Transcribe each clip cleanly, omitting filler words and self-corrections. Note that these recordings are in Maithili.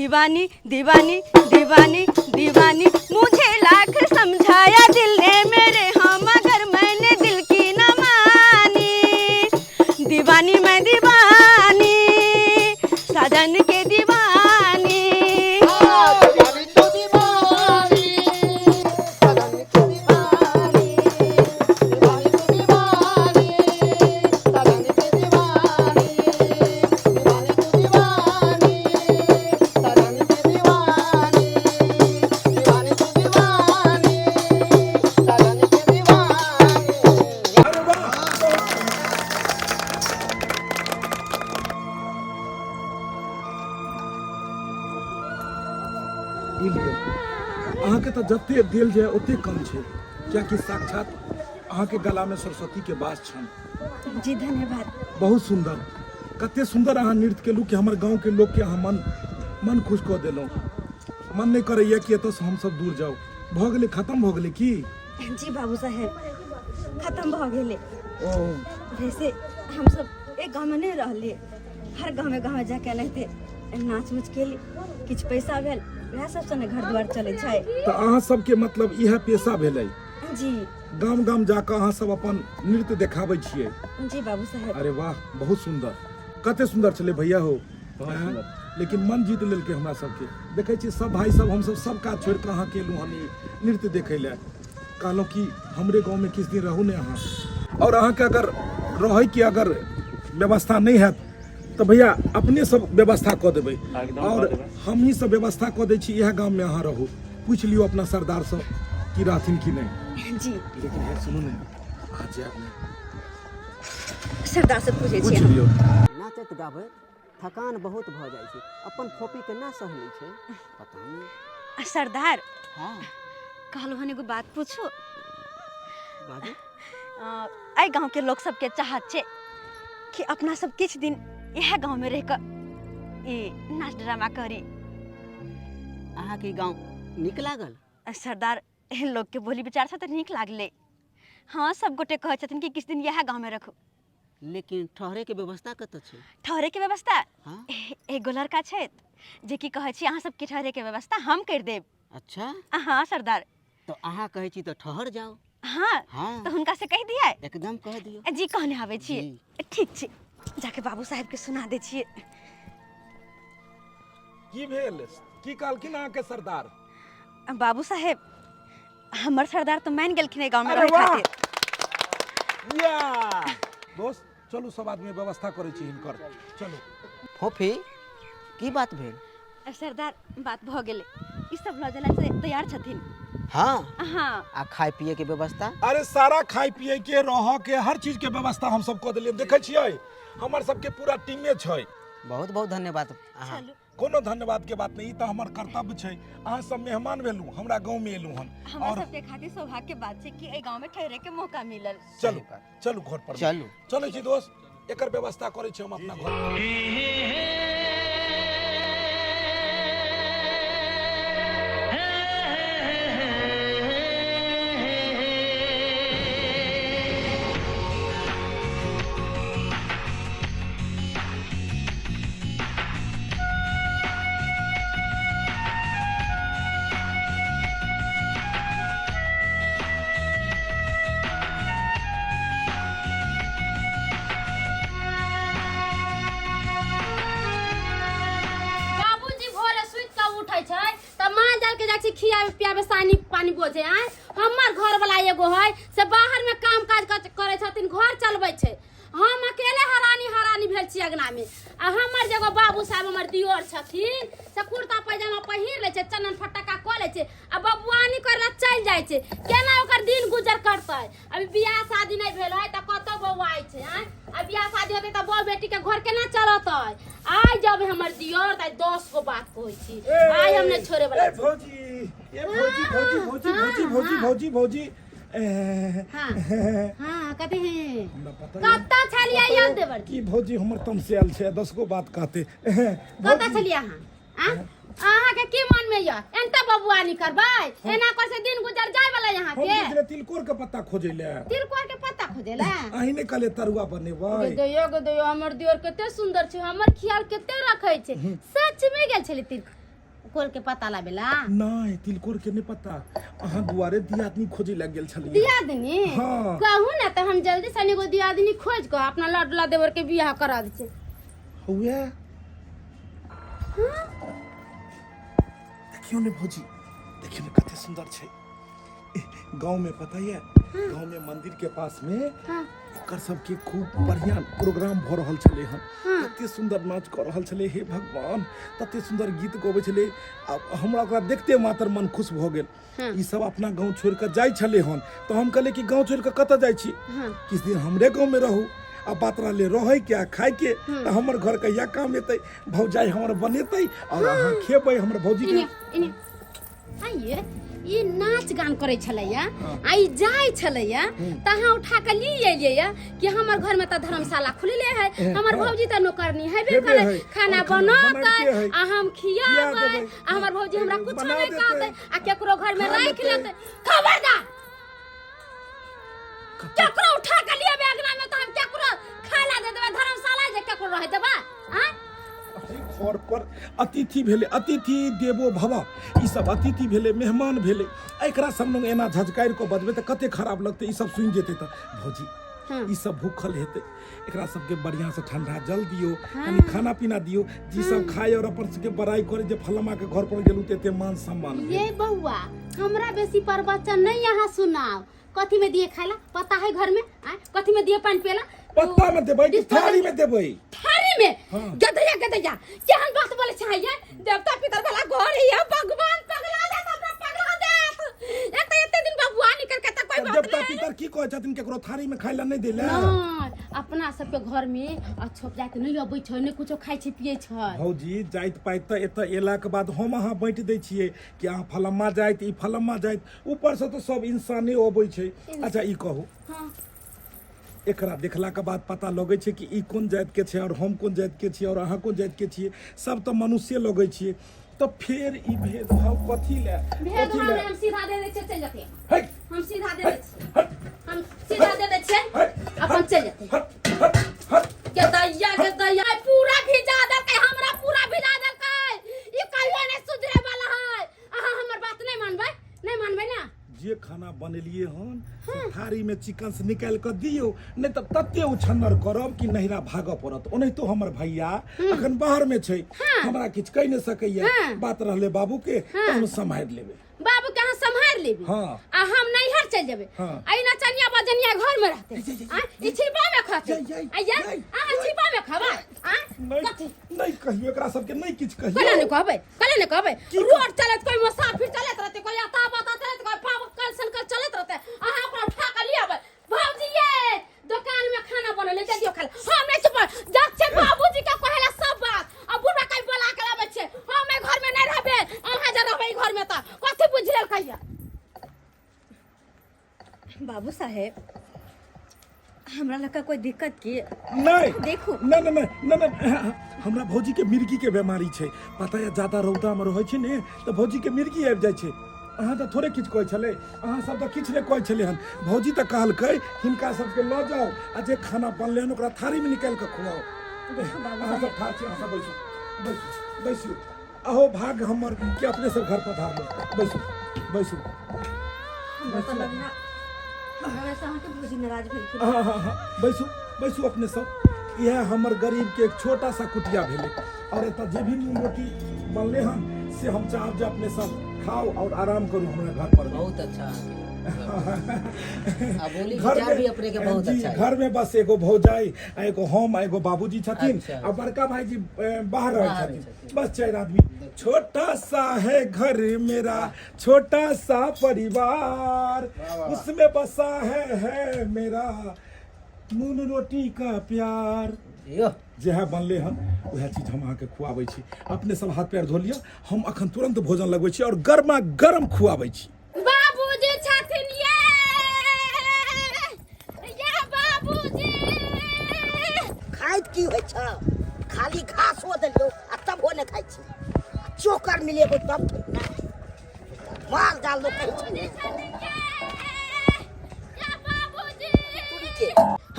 दीवानी दीवानी दीवानी दीवानी, मुझे लाख समझाया दिल ने मेरे, हाँ मगर मैंने दिल की न मानी। दीवानी मैं दीवानी, साजन के दीवानी। दीवानी तो दीवानी, सदन की दीवानी, दीवानी तो दीवानी, सदन की दीवानी, दीवानी तो दीवानी, सदन की दीवानी, दीवानी तो दीवानी, सदन की दीवानी। अरे वाह, ई लिअ। अहाँके तऽ जते देल जाय ओते कम छै, कियाकि साक्षात अहाँके गलामे सरस्वतीके वास छनि। जी धन्यवाद। बहुत सुंदर, कते सुंदर अहाँ नृत्य केलहुँ कि हमर गाँवके लोकके अहाँ मन मन खुश कऽ देलहुँ। मन नहि करैया कि एतऽसँ हमसब दूर जाउ। भऽ गेलै, खत्म भऽ गेलै की? जी बाबू साहेब, खत्म भऽ गेलै। ओ वैसे हमसब एक गाँवमे नहि रहलियै, हर गाँवमे गाँवमे जाके एनाहिते नाच उच केली, किछु पैसा भेल, वएह सबसँ ने घर दुआर चलै छै। तऽ अहाँ सबके मतलब इएह पेशा भेलै? जी। गाम गाम जाकऽ अहाँ सब अपन नृत्य देखाबै छियै? जी बाबू साहेब। अरे वाह, बहुत सुंदर, कते सुंदर छलै भैया हो। बहुत हैं? सुंदर। लेकिन मन जीत लेलकै हमरा सबके। देखै छियै सब भाई सब, हमसब सब काज छोड़ि कऽ अहाँके एलहुँ हन ई नृत्य देखै लए। कहलहुँ कि हमरे गाँवमे किछु दिन रहू ने अहाँ। और अहाँके अगर रहैके अगर व्यवस्था नहि हैत तऽ भैया अपने सब व्यवस्था कऽ देबै। एकदम और कऽ देबै। हमही सब व्यवस्था कऽ दै छी, इएह गाममे अहाँ रहू। पूछि लियौ अपना सरदारसँ कि रहथिन कि नहि। जी। लेकिन हे सुनू ने, अहाँ जायब नहि। सरदार से पूछै पूछि छियै हम। लियौ। नाचैत गाबैत थकान बहुत भऽ जाइ छै, अपन फोपी केना सहलै छै पता नहि। सरदार। हँ। कहलहुँ हन एगो बात पूछू? बाजू। एहि गाँवके लोक सबके चाहत छै कि अपना सब किछु दिन इएह गाँवमे रहि कऽ ई नाच ड्रामा करी। अहाँके ई गाँव नीक लागल? सरदार, एहन लोकके बोली विचार से तऽ नीक लागलै। हँ, सब गोटे कहै छथिन कि किछु दिन इएह गाँवमे रखू। लेकिन ठहरे के व्यवस्था कतऽ छै? ठहरे के व्यवस्था? हाँ। एगो लड़का छथि जे की कहै छी अहाँ सबके ठहरे के व्यवस्था हम करि देब। अच्छा। हाँ सरदार। तऽ अहाँ कहै छी तऽ ठहर जाउ। हाँ। हाँ। तऽ हुनका से कहि दियै? एकदम कह दियौ। जी, कहने आबै छी। जी। ठीक छै, जाके बाबू साहेब के सुना दै छियै। की भेल, की कहलखिन अहाँके सरदार? बाबू साहेब, हमर सरदार तऽ मानि गेलखिन एहि गाँवमे अरे रहै वाह! खातिर। या दोस्त, चलू सब आदमी व्यवस्था करै छी हिनकर, चलू। फोफी, की बात भेल? सरदार, बात भऽ गेलै, ई सब लऽ जाय से तैयार छथिन। हाँ। हाँ। आ खाय पिए के व्यवस्था? अरे सारा खाय पिए के, रह के, हर चीज के व्यवस्था हम सब कऽ देलियै। देखै छियै हमर सबके पूरा टीमे छै। बहुत बहुत धन्यवाद अहाँ। चलू। कोनो धन्यवाद के बात नहीं, ई तऽ हमर कर्तव्य छै। अहाँ सब मेहमान भेलहुँ, हमरा गाँव में एलहुँ हन। हमरा और सबके खातिर सौभाग्य के बात छै कि एहि गाँव में ठहरे के मौका मिलल। चलू, सही बात। चलू घर पर। चलू। चलै छी दोस्त, एकर व्यवस्था करै छी हम अपना घर पर। बाबूजी भोरे सुति कऽ उठै छै तऽ माँ जाल के जाइ छै खियाबे पियाबे, सानी पानी बोझे। आय हमर घर वाला एगो है से बाहर में काम काज करै छथिन, घर चलबै छै। हम अकेले हरानी हरानी भेल छी अगना में। आ हमर जे एगो बाबू साहब हमर दियोर छथिन से कुर्ता पैजामा पहिर लै छै, चनन फटक्का कऽ लै छै आ बबुआनी करै लए चलि जाइ छै। केना ओकर दिन गुजर करतै? अभी बियाह शादी नहि भेल है तऽ कतौ बौआइ छै। आँय, आ बियाह शादी होतै तऽ बहू बेटी के घर केना चलतै? आइ जब हमर दियोर तऽ 10 गो बात कहै छी, आइ हम नहि छोड़े वाला ए छी। भौजी, ए भौजी, भौजी, भौजी, भौजी, भौजी, भौजी, भौजी। हाँ, हाँ, कथी है? हमरा पता है। कत्ता छलियै यौ देवर जी? की भौजी हमर तमसायल छै, 10 गो बात कहते। कत्ता छलियै अहाँ? आँ? अहाँके की मन में यऽ एनता बबुआनी करबै? एना कर से दिन गुजर जाय वाला यहाँ हम के? बुझले तिलकोर के पत्ता खोजै ले। तिलकोर के पत्ता खोजे ला? अहीं ने कहले तरुआ बनेबै। गे दैयो, गे दैयो, हमर दियोर कते सुंदर छै, हमर ख्याल कते रखै छै। सच में गेल छलै तिल तिलकोर के पता लाबेला? नहि, तिलकोर के नहि पता। अहाँ दुआरे दियादनी खोजे लग गेल छलियै। दियादनी? हाँ। कहू ने तऽ हम जल्दी से एगो दियादनी खोज कऽ अपना लाडला देवर के बियाह करा दै छियै। हुए देखियौ ने भौजी, देखियौ ने कते सुंदर छै। गांव में पता है, गांव में मंदिर के पास में ओकर सबके खूब बढ़िया प्रोग्राम भ रहल छलै हन। कते सुंदर नाच कऽ रहल छलै, हे भगवान, तते सुंदर गीत गबै छलै। आ हमरा ओकरा देखते मात्र मन खुश भऽ गेल। ई सब अपना गांव छोड़ि कऽ जाइ छलै हन, तऽ हम कहलियै कि गांव छोड़ि कऽ कतऽ जाइ छी, किछु दिन हमरे गांव में रहू। आ बात रहलै रहै के आ खाय के, तऽ हमर घर कहिया काम एतै? भौजाइ हमर बनेतै और अहाँ खेबै हमर भौजी के। इने इने आइए, ई नाच गान करै छलैया आ ई जाइ छलैया तऽ अहाँ उठा कऽ ली एलियै या कि हमर घर में तऽ धर्मशाला खुलले है, हमर भौजी तऽ नौकरनी हेबे हेबे करै, है। खाना और खाना बनतै बनाबिते है। आ हम खिया खियाबै देबै। आ हमर भौजी हमरा कुछो बना नहि देतै। कहतै आ केकरो घर में खा राखि लेतै। लेतै। खबरदार, केकरो उठा के लिए अंगना में तऽ हम केकरो खाय ला दे देबै, धर्मशाला जे केकरो रहै देबै? आँय? घर पर अतिथि भेलै, अतिथि देवो भव, ई सब अतिथि भेलै, मेहमान भेलै। एकरा सब लग एना झझकारि कऽ बजबै तऽ कते खराब लगतै, ई सब सुनि जेतै तऽ। भौजी, ई सब भूखल हेतै, एकरा सबके बढ़िआँ से ठंडा जल दियौ, कनि खाना पीना दियौ, जी सब खाय और अपन सबके बड़ाई करे जे फलामा के घर पर गेलहुँ तऽ एते मान सम्मान भेल। ये बौआ, हमरा बेसी प्रवचन नहीं यहाँ सुनाओ। कथी में दिए खाइला पता है घर में? आय, कथी में दिए पानी पियला? पत्ता में देबै कि थाली में देबै? थाली में। हाँ। गदैया गदैया, केहन बात बोले छै ये? देवता पितर वाला घर है, भगवान पगला देत, हमरा पगला देत। एते एते दिन बबुआ निकल के त कोई बात देवता नहीं। पितर की कहै छथिन, केकरो थाली में खाइ ला नहि दै ला? नहीं, अपना सबके घर में अच्छो जाइत नहीं अबै छै, नहीं कुछो खाइ छै पियै छै। भौजी, जाइत पाइत तऽ एतऽ एलाके बाद हम अहाँ बाँटि दै छियै कि अहाँ फलम्मा जाइत, ई फलम्मा जाइत, ऊपरसँ तऽ सब इंसाने अबै छै। अच्छा ई कहू, एकरा देखलाके बाद पता लगै छै कि ई कोन जातिके छै आओर हम कोन जातिके छियै आओर अहाँ कोन जातिके छियै? सब तऽ मनुष्ये लगै छियै, तऽ फेर ई भेदभाव कथी लए? कथी भेदभाव लए? नहि, हम सीधा दे दै छियै, चलि जेतै। है हम सीधा दे दै छियै, हट हम सीधा दे दै छियै, हट अपन चलि जेतै। हट हट हट। के दैया के दैया, पूरा भिजा देलकै हमरा, पूरा भिजा देलकै। ई कहियो नहि सुधरे वाला है। अहाँ हमर बात नहि मानबै, नहि मानबै ना? जे खाना बनेलिए हन से थारी में चिकन से निकालि कऽ दियौ, नहि तऽ तते उछन्नर करब कि नहिरा भागऽ पड़त। ओनाहितो हमर भैया अखन बाहर में छै, हमरा किछु कहि नहि सकैया। बात रहलै बाबू के, तऽ हम सम्हारि लेबै। बाबू के अहाँ सम्हारि लेबै? हाँ। आ हम नैहर चलि जेबै? हाँ। आ ई नचनिया बजनिया घर में रहतै? जय, जय, आ ई छिपा में खतै? जय, जय, आ ये जय, अहाँ छिपा में खबै? आ नहि। कथी? नहि कहियौ, एकरा सबके नहि किछु कोना कहियौ। नहि कहबै? कोना नहि कहबै? रोड चलैत कोई मुसाफिर चलैत रहतै, कोई आता बाता चलैत, कोई पाव कल सनकल चलैत रहतै, अहाँ ओकरा उठा कऽ लिअबै। भौजी ये, दोकान में खाना बनल है, जल्दी खा ले। हम नहि चुप जा छै, बाबूजी के कहेला सब बात आ बुढ़ा कहीं बोला के लाबै छै। हम एहि घर में नहि रहबै, अहाँ जे रहबै ई घर में तऽ कथी बुझि लेल कहिया। बाबू साहेब, हमरा लगा कोई दिक्कत की? नहीं। देखू। नहीं नहीं नहीं नहीं नहीं, हमरा भौजी के मिर्गी के बीमारी छै, पता है? ज्यादा रौदा में रहै छै ने तऽ भौजी के मिर्गी आबि जाइ छै। अहाँ तऽ थोड़े किछु कहै छलै, अहाँ सब तऽ किछु नहि कहै छलै हन। भौजी तऽ कहलकै हिनका सबके लऽ जाउ आ जे खाना बनलै हन ओकरा थारीमे निकालि कऽ खुआउ। अहाँ सब ठाढ़ छी, अहाँ सब बैसू बैसू बैसू। अहो भाग्य हमर कि अपने सब घर पधारलहुँ। बैसू बैसू। हमरा तऽ लगना हमरा वैसे अहाँके भौजी नाराज भेलखिन। हाँ हाँ हाँ, बैसू बैसू अपने सब। इएह हमर गरीब के एक छोटा सा कुटिया भेलै और एतऽ जे भी नून रोटी बनले हन से हम चाहब जे अपने सब खाओ और आराम करू हमरा घर पर। बहुत अच्छा अहाँके आ बोली घर विचार में भी अपने के बहुत जी, अच्छा है। घर में बस एगो भौजाई आ एगो हम आ एगो बाबूजी छथिन। अच्छा। आ बड़का भाईजी बाहर रहै बाहर छथिन। छथिन। बस चारि आदमी। छोटा सा है घर मेरा, छोटा सा परिवार, उसमें बसा है मेरा नून रोटी का प्यार। यो जएह बनलै हन वएह चीज हम अहाँके खुआबै छी। अपने सब हाथ पैर धो लिअ, हम अखन तुरंत भोजन लगबै छी और गर्मा गर्म खुआबै छी। बाबूजी छथिन ये, ये बाबूजी। खाइत की होइ छ? खाली घासो देलियौ आ तबो नहि खाइ छी। चोकर मिलेबो तब खेबै ने। माल जाल लोक कहै छै ने। छथिन ये, ये बाबूजी। तुरी के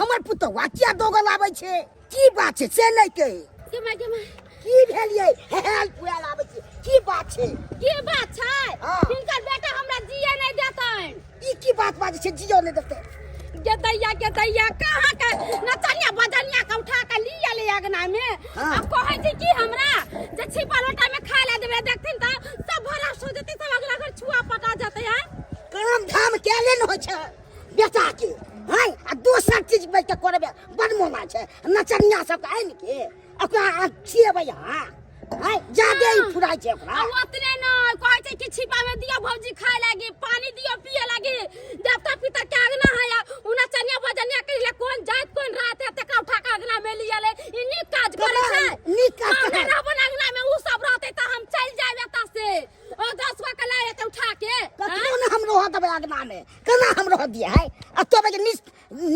हमर पुतौआ किया दौगल आबै छै? की बात छै से नहि कही। कि मैं गे माय। की भेलियै हेल पुआल आबै छी की बात छै? की बात छै? हाँ। हिनकर बेटा हमरा जिए नहीं देतनि। ई की बात बाजै छै जियो नहि देतै? गे दैया गे दैया, कहाँ के नचनिया बजनिया के उठा के लिया ले अगना में। हाँ। आ कहै छै कि हमरा जे छिपा लोटा में खाय ला देबै, देखथिन त सब भरा सो जेतै, सब अगला घर छुआ पटा जेतै। हैं काम धाम केले न होइ छै बेटा के हैं, आ दोसर चीज बैठ के करबै बड़ मोन छै। नचनिया सबके आनि के ओकरा खिएबै अहाँ हैं, जादे ही फुराइ छै ओकरा। आ ओतने न कहै छै कि छिपा में दियो भौजी खाय लागी, पानी दियो पिए लागी, देवता पितर के अंगना है, उ नचनिया बजनिया के ले कोन जात कोन रात है तकरा उठा के अंगना में लिया ले। ई नीक काज करै छै? नीक काज हम करै। नहि रहबो न अंगना में, उ सब रहतै त हम चलि जायब एतऽ से। ओ 10 गो के लाए एतऽ उठा के। कखनो ने हम रह देबै अंगना में, केना हम रह दिए है? आ तो बजे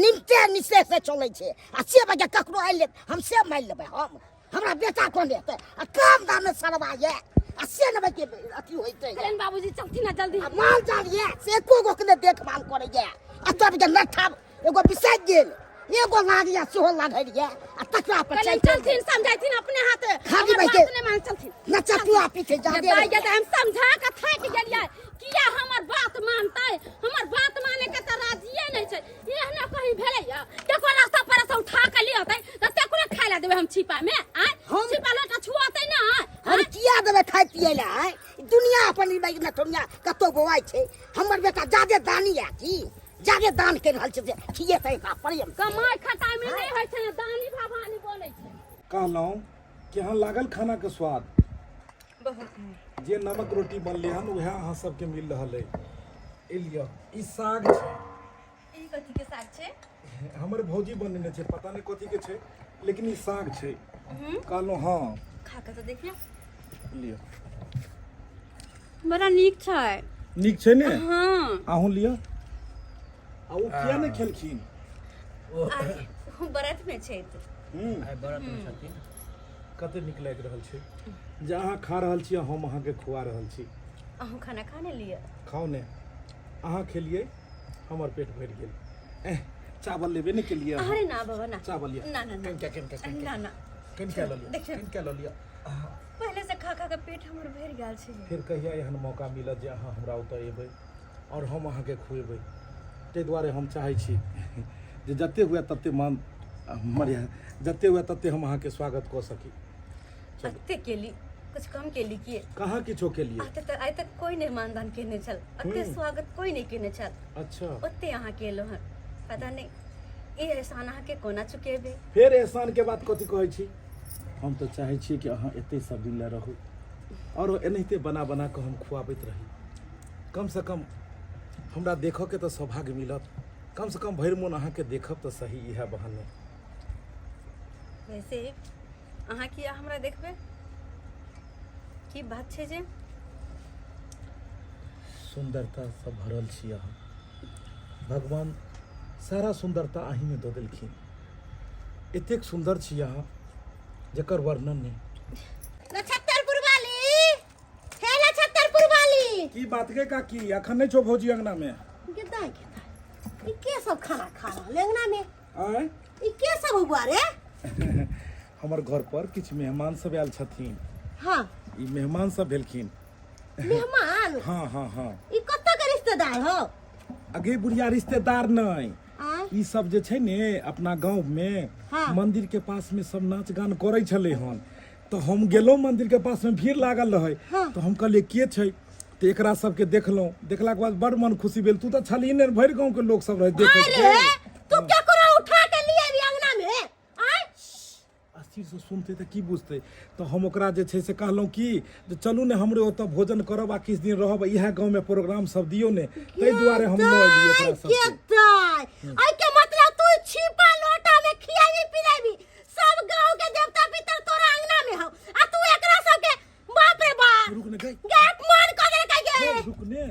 निमते निसे से चलै छै, आ से बजे ककरो आनि लेत हम से मारि लेबै। हम हमरा बेटा कोन हेतै? आ काम दाम ने सरवा ये, आ से ने के अथी होइतै। कलेन बाबूजी चलथिन ना जल्दी। आ माल जाल ये से एको गो के ने देखभाल करैये, आ तब जे लट्ठा एगो बिसरि गेल, एगो लागैया सेहो लागल ये, आ तकरा पर कलेन चलि चलथिन, समझाइथिन अपने हाथे। खाली हमर बैठे। बात नहि मान चलथिन। नचतुआ पीछे जादे दाइ गे, हम समझा के थाकि गेलियै, किया हमर बात मानतै? हमर बात माने के तऽ राजिए नहि छै। एहनो कहीं भेलैया केकरो रास्ता पर से उठा के लियतै तऽ तकरो खाय ला देबै हम छिपा में? आँय हम- छिपा लोटा छुअतै ना? हम किया देबै खाय पियै लए? आँय, दुनिया अपन ई बाइक नचनिया कतौ बौआइ छै। हमर बेटा जादे दानी यऽ की जादे दान करि रहल छै जे खिएतै एकरा प्रेम? कमाइ खटाइ में नहि होइ छै ने, दानी भवानी बोलै छै। कहलहुँ केहन लागल खानाके स्वाद? बहुत नीक। जे नमक रोटी बनलै हन उएह अहाँ सबके मिल रहल अइ। ई लिअ, ई साग छै। ई कथी के साग छै? हमर भौजी बनेने छै, पता नहि कथी के छै, लेकिन ई साग छै। कहलहुँ हँ खा के तऽ देखियौ। लिअ। बड़ा नीक छै। नीक छै ने? हाँ। अहूँ लिअ। आ ओ किया नहि खेलखिन? आइ ओ व्रत में छै। हूँ आइ व्रत मे छथिन। कते नीक लागि रहल छै जे अहाँ खा रहल छी आ हम अहाँके खुआ रहल छी। अहूँ खाना खा ने लिअ। खाउ ने, अहाँ खेलियै हमर पेट भरि गेल। एह, चावल लेबे नहि केलियै अहाँ। अरे ना बाबा ना। चावल लिअ। ना ना ना। कनिका कनिका कनिका। ना ना। कनिका लऽ लिअ। देखियौ। कनिका लऽ लिअ। पहले से खा खा के पेट हमर भरि गेल छै। फेर कहिया एहन मौका मिलत जे अहाँ हमरा ओतऽ एबै आओर हम अहाँके खुएबै? ताहि दुआरे हम चाहै छी जे जते हुए तते मान मर्यादा जते हुए तते हम अहाँके स्वागत कऽ सकी। चलू। अते केली कुछ कम केली की? कहाँ किछो केलियै। अते तऽ आइ तक कोई नहि मानदान केने छल, अते स्वागत कोई नहि केने छल। अच्छा। ओते अहाँ केलहुँ हन, पता नहि ई एहसान अहाँके कोना चुकेबै। फेर एहसान के बात कथी कहै छी? हम तऽ चाहै छी कि अहाँ एते सब दिन लए रहू आओर एनाहिते बना बना कऽ हम खुआबैत रही। कमसँ कम हमरा देखऽके तऽ सौभाग्य मिलत, कमसँ कम भरि मोन अहाँके देखब तऽ सही इएह बहाने। वैसे अहाँ किया हमरा देखबै? की बात छै जे? सुन्दरतासँ भरल छी अहाँ, भगवान सारा सुन्दरता अहीँमे दऽ देलखिन। एतेक सुन्दर छी अहाँ जकर वर्णन नहि। नछत्तरपुर वाली, हे नछत्तरपुर वाली। की बात गे काकी, अखन नहि छौ भौजी अंगना में? गेदाय गेदाय, ई के सब खाना खा रहल अंगना में? आँय? ई के सब हुआ रे? हमर घर पर किछु मेहमान सब आयल छथिन। हाँ। ई मेहमान सब भेलखिन। मेहमान? हाँ हाँ हाँ। ई कतऽ के रिश्तेदार हो? अगे बुढ़िया, रिश्तेदार नहि। आँय? ई सब जे छै ने अपना गाँव में हाँ। मंदिर के पास में सब नाच गान करै छलै हन, तऽ हम गेलहुँ मंदिर के पास में भीड़ लागल रहै। हाँ। तऽ हम कहलियै के छै, तऽ एकरा सबके देखलहुँ, देखलाके बाद बड़ मन खुशी भेल। तू तऽ छलही ने, भरि गाँव के लोक सब रहै देखै। अरे तू केकरो उठा के लिए अबी अंगना में? आँय? अस्थिर से सुनतै तऽ की बुझतै? तऽ हम ओकरा जे छै से कहलहुँ कि जे चलू ने हमरे ओतऽ भोजन करब आ किछु दिन रहब, इएह गाँवमे प्रोग्राम सब दियौ ने, ताहि दुआरे हम लऽ एलियै ओकरा सबके। गेदाय, एहि के मतलब तू छिपा लोटा में खियाबी पिलाबी, सब गांव के देवता पितर तोरा अंगना में हौ, आ तू एकरा सब के बाप रे बाप। रुक ने गई। गे अपमान कर देलकै गे। रुक ने,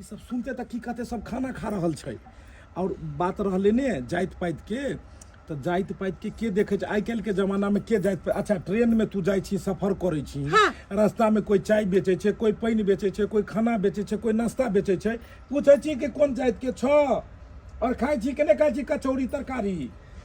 ई सब सुनते तऽ की कहते? सब खाना खा रहल छै। और बात रहलै ने जाति पाति के, तऽ जाति पाति के के देखै छै आइ काल्हि के जमाना में? के जाति पाति? अच्छा, ट्रेन में तू जाइ छी, सफर करै छी, हाँ। रास्ता में कोई चाय बेचै छै, कोई पानि बेचै छै, कोई खाना बेचै छै, कोई नाश्ता बेचै छै, पूछै छी कि कोन जाति के छौ और खाइ छी कि नहि खाइ छी कचौड़ी तरकारी?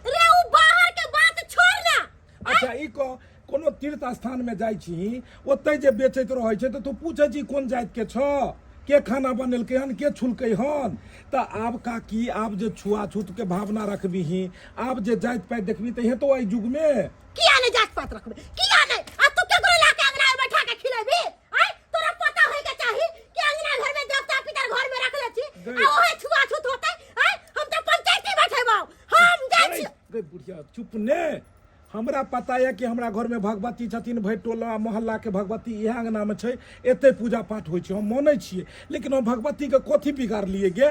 रे उ बाहर के बात छोड़ ना। अच्छा, ई कह कोनो तीर्थ स्थानमे जाइ छी ओतहि जे बेचैत रहै छै तऽ तू पूछै छी कोन जातिके छऽ के खाना बनेलकै हन के छुलकै हन तऽ आब काकी आब जे छुआछूतके भावना रखबिही आब जे जाति पाति देखबही तऽ हेतौ एहि युगमे किया नहीं जात पात रखबे किया नहीं आ तू केकरो लाके अंगना में बैठा के खिलेबी आय तोरा पता होय के चाही कि अंगना घर में देवता पितर घर में रखले छी आ ओहे छुआ छूत होतै आय हम त पंचायती बैठेबौ हम जाइ छी गई बुढ़िया चुप ने हमरा पता यऽ कि हमरा घरमे भगवती छथिन भरि टोला मोहल्लाके भगवती इएह अङ्गनामे छै एतै पूजा पाठ होइ छै हम मानै छियै लेकिन हम भगवतीके कथी बिगाड़लियै गे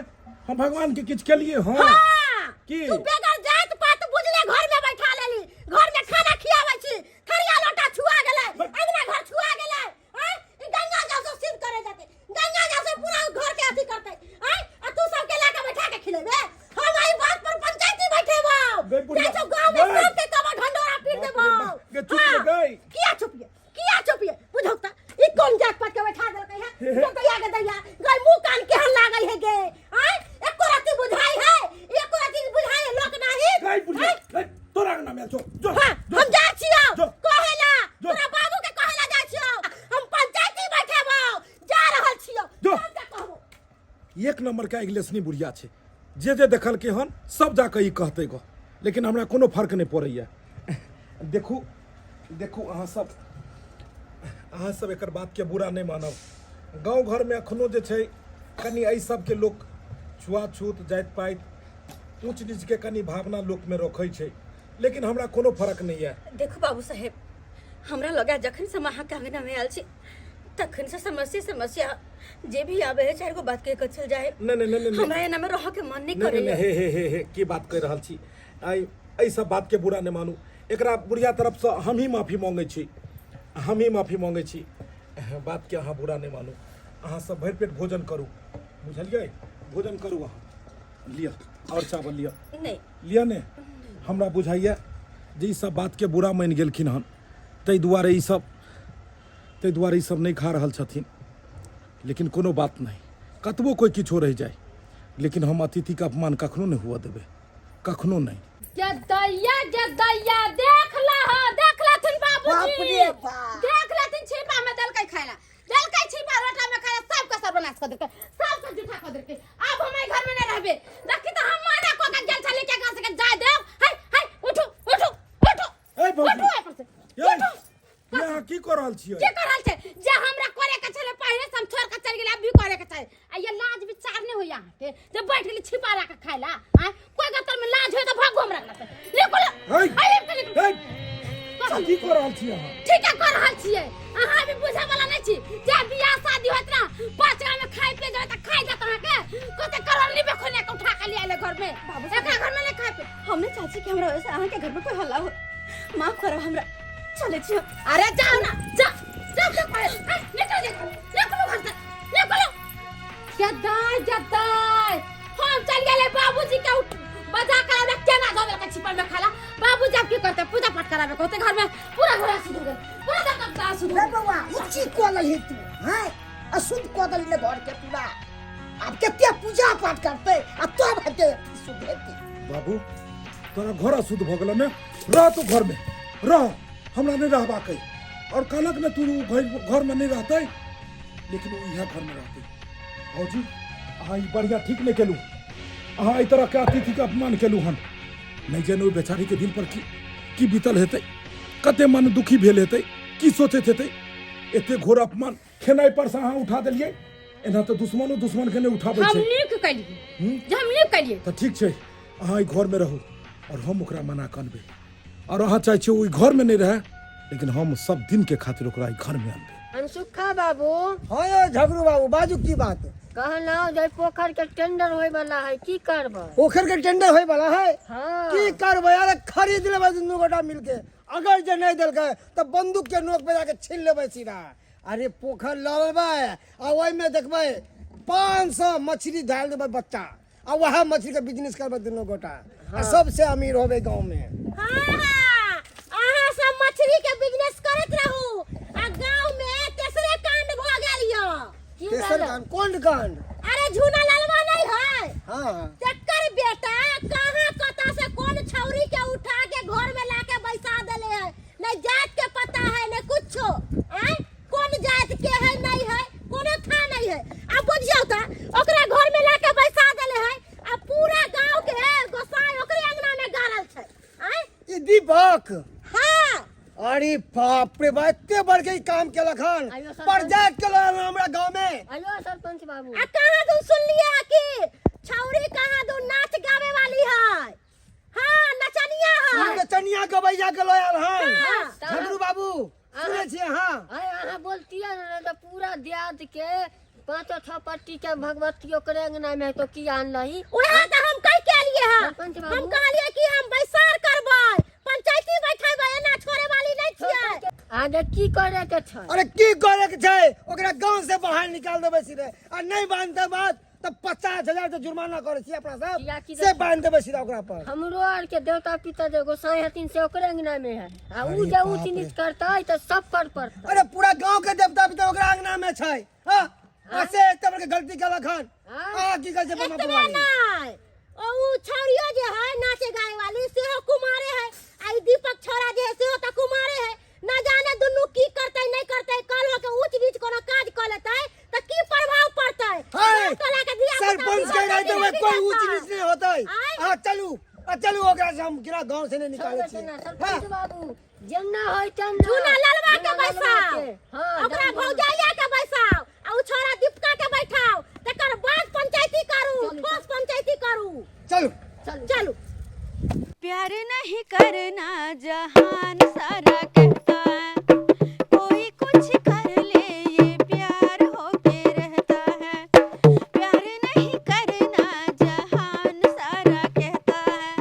हम भगवानके किछु केलियै हँ हाँ, की? तू बेगर जात पात बुझले घर में बैठा लेली घर में खाना खियाबै छी थरिया लोटा छुआ गेलै अंगना घर छुआ गेलै आय ई गंगा जल से सिद्ध करे जाते गंगा जल से पूरा घर के अथी करते आय आ तू सबके लाके बैठा के खिलेबे हम आई बात पर पंचायती बैठेबौ गई बुढ़िया, जाइ छौ गांव में गई। सबके कबर ढंडोरा पीट बाप रे देबौ बाप, गे चुप रे गई। किया चुप ये किया चुप ये बुझौ त ई कोन जात पात के बैठा देलकै है तो दैया के दैया गई मुंह कान केहन लागै है गे आय एको रत्ती बुझाई है एको रत्ती बुझाई है लोक नाही गई बुढ़िया गई, तोरा अंगना में जो जो हाँ, जो। हम जाइ छियौ जो। कहेला जो। तोरा बाबू के कहेला जाइ छियौ हम पंचायती बैठेबौ जा रहल छियौ जो। हम का कहबो एक नंबर के अगिलेसनी बुढ़िया छै जे जे देखलकै हन सब जाकऽ ई कहतै गो लेकिन हमरा कोनो फर्क नहि पड़ैया देखू देखू अहाँ सब अहाँ सब एकर बातके बुरा नहि मानब गाँव घरमे एखनो जे छै कनि एहि सबके लोक छुआछूत जाति पाति ऊँच नीचके कनि भावना लोकमे रखै छै लेकिन हमरा कोनो फर्क नहि यऽ देखू बाबू साहेब हमरा लगा जखन से हम अहाँके अंगनामे आयल छी तखन से समस्या समस्या जे भी आवे है चारि गो बात कह के चल जाए नहि नहि नहि नहि हमरा एना में रह के मन नहीं नहि नहि करे नहि, हे हे हे हे की बात कहि रहल छी एहि एहि सब बातके बुरा नहि मानू एकरा बुढ़िया तरफसँ हमही माफी मांगै छी हमही माफी मांगै छी बातके अहाँ बुरा नहि मानू अहाँ सब भरि पेट भोजन करू बुझलियै भोजन करू अहाँ लिअ आओर चावल लिअ नहीं लिअ ने हमरा बुझाइए जे ई सब बातके बुरा मानि गेलखिन हन ताहि दुआरे ई सब ताहि दुआरे ई सब नहि खा रहल छथिन लेकिन कोनो बात नहि कतबो कोइ किछो रहि जाय लेकिन हम अतिथिके अपमान कखनो नहि हुअ देबै कखनो नहि गे दैया गे दैया देख ला हो देख लथिन बाप बाबूजी रे बाप। देख लथिन छिपा में देलकै खाइला देलकै छिपा रोटा में खाइला सबके सर्वनाश कर देलकै सबके जूठा कर देलकै अब हम एहि घर में नहीं रहबे देखी तो हम माना को के गेल छली के घर से के जाय देव हाय हाय उठू उठू उठू ए भौजी। उठू एहि पर से ये उठू ये अहाँ की कऽ रहल छियै की कर रहल छै जे हमरा करे के छलै पहिले से हम छोड़ के चल गेलै अब भी करे के छै आ ये लाज विचार नहीं होइया अहाँके जे बैठ गेली छिपा ला के खाय ला आँय कोई गतर में लाज होय त भागो हमरा घर से निकलो हे अरे निकलो हे की कऽ रहल छियै अहाँ ठीक है कर रहल छियै अहाँ भी बुझे वाला नहीं छी जे बियाह शादी होत ना पांच गाँव में खाय पिए जाए त खाय जात अहाँके कते करोड़ निबे खोने के उठा के ले आले घर में एकरा घर में नहीं खाय पे हमने चाची के हमरा वजह से अहाँ के घर में कोई हल्ला हो माफ करब हमरा चले छी हम। अरे जाओ ना जा जा जा पहले ए, निकलो निकलो निकलो घर से निकलो जदाई जदाई हम चल गेले बाबूजी के उठ बजा कर हमरा केना धो के छिपल में खाला बाबूजी अब की करते पूजा पाठ करावे कहते घर में पूरा घर शुद्ध हो गेल पूरा दबदबा शुद्ध हो रे गेल बौआ ई की कऽ लेलही तू हैं अशुद्ध कऽ देलही ने घर के पूरा आब कते पूजा पाठ करतै आ तब हेतै शुद्ध हेतै बाबू तोरा घर अशुद्ध भऽ गेल ने रह तू घरमे रह हमरा नहि रहबाक अइ आओर कहलक ने तू घर घरमे नहि रहतै लेकिन ओ इएह घरमे रहतै भौजी अहाँ ई बढ़िआँ ठीक नहि केलहुँ अहाँ एहि तरहके अतिथिके अपमान केलहुँ हन नहि जानि ओहि बेचारीके दिल पर की की बीतल हेतै कते मन दुखी भेल हेतै की सोचैत हेतै एते घोर अपमान खेनाइ पर से अहाँ उठा देलियै एना तऽ दुश्मनो दुश्मन के नहि उठाबै हम छै नीक केलियै जे हम नीक केलियै तऽ ठीक छै अहाँ एहि घरमे रहू आओर हम ओकरा मना कऽ अनबै आओर अहाँ चाहै छियै ओहि घरमे नहि रहए लेकिन हम सब दिनके खातिर ओकरा एहि घरमे अनबै अनसुखा बाबू हाँ यौ झगड़ू बाबू बाजू की बात कहलहुँ जे पोखर के टेंडर होय वाला है की करबै पोखर के टेंडर होय वाला है हाँ की करबै अरे खरीद लेबै दुनू गोटा मिलके अगर जे नहीं देलकै तऽ बंदूक के नोक पे जाके छीन लेबै सीधा अरे पोखर लऽ लेबै आ ओहिमे देखबै 500 मछली डाल देबै बच्चा आ वएह मछली के बिजनेस करबै दुनू गोटा आ सबसे अमीर होबै गाँव में हाँ हाँ अहाँ सब मछली के बिजनेस करैत रहू आ गांव में तेसरे कांड भ गेल यो की तेसर भेलै? कांड कोन कांड अरे झूना ललवा नहीं है हाँ तेकर बेटा कहाँ कता से कौन छौरी के उठा के घर में लाके बैसा देले है नहीं जात के पता अरे बाप रे बा, एते बड़के ई काम केलक हन। आइयो सरपंच। प्रोजेक्ट केलक हन हमरा गांव में। आइयो सरपंच बाबू। आ कहाँ दून सुनलिए है कि छौरी कहाँ दून नाच गावे वाली है? हाँ, नचनिया है। नचनिया गवैया के लऽ आयल हन। हाँ। झगड़ू बाबू, सुनै छियै अहाँ? आय अहाँ बोलतियै ने तऽ पूरा देहात के पाँचो छह पट्टी के भगवती ओकरे अंगना में है तो की आनलही? उएह तऽ हम कहि के एलियै हँ। सरपंच बाबू। हम कहलियै कि हम बैसार करबै, पंचायती बैठेबै, एना छोड़े वाली नहि छियै। आगे की करे के छै? अरे की करे के छै, ओकरा गांव से बाहर निकाल देबै सीधे, आ नहि बांधते बात तऽ 50,000 के जुर्माना करै छी अपना सब। कियाकि से बांध देबै सीधा ओकरा पर। हमरो आर के देवता पितर जे गोसाई हथिन से ओकरे अंगना में है, आ उ अरे जे ऊंच बाप रे। नीच करतै तऽ सब पर पड़तै। अरे पूरा गांव के देवता पितर ओकरा अंगना में छै। हाँ, आ से एते बड़का गलती केलक हन। हाँ। आ की कहै छै बमा एतबे पुरवाली? नहि, ओ छौड़ियो जे है नाचे गाए वाली सेहो कुमारे है, आ ई दीपक छौड़ा जे है सेहो तऽ कुमारे है। न जाने दुनू की करतै नहि करतै, कल हो के ऊंच नीच कोनो काज कऽ लेतै तऽ की प्रभाव पड़तै? हाय, गाँव टोला के धिया पुता सरपंच के बिगड़तै रहते कि हुए नहि कोई ऊंच बिगड़तै? नीच नहीं होता है। आय? आ चलू, आ चलू, ओकरा से हम गिरा गांव से नहीं निकाले छोड़बै छियै। तेना हाँ। सरपंच बाबू, जेना होय तेना। झूना ललवा के झूना ललवा बैसाओ, के। हाँ, ओकरा जम भौजाइया के बैसाओ, आ उ छोरा दीपका के बैठाओ, तकर बाद पंचायती करू, चलू, ठोस पंचायती करू। चलू। चलू। चलू। प्यार नहीं करना जहान सारा कहता है, कोई कुछ कर ले ये प्यार होके रहता है। प्यार नहीं करना जहान सारा कहता है,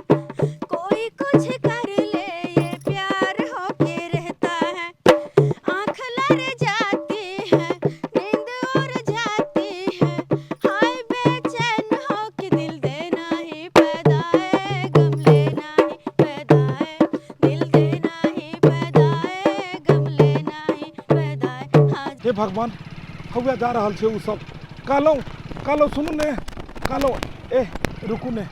कोई कुछ कर ले ये प्यार होके रहता है। आँख लड़ जाती है, नींद उड़ जाती है, हाय बेचैन हो के दिल देना ही पैदा है, गम लेना ही पैदा है, दिल देना ही पैदा है, गम लेना ही पैदा है। हाँ हे भगवान, हौआ जा रहल छै ओ सब। कहलहुँ, कहलहुँ सुनू ने, कहलहुँ एह रुकू ने,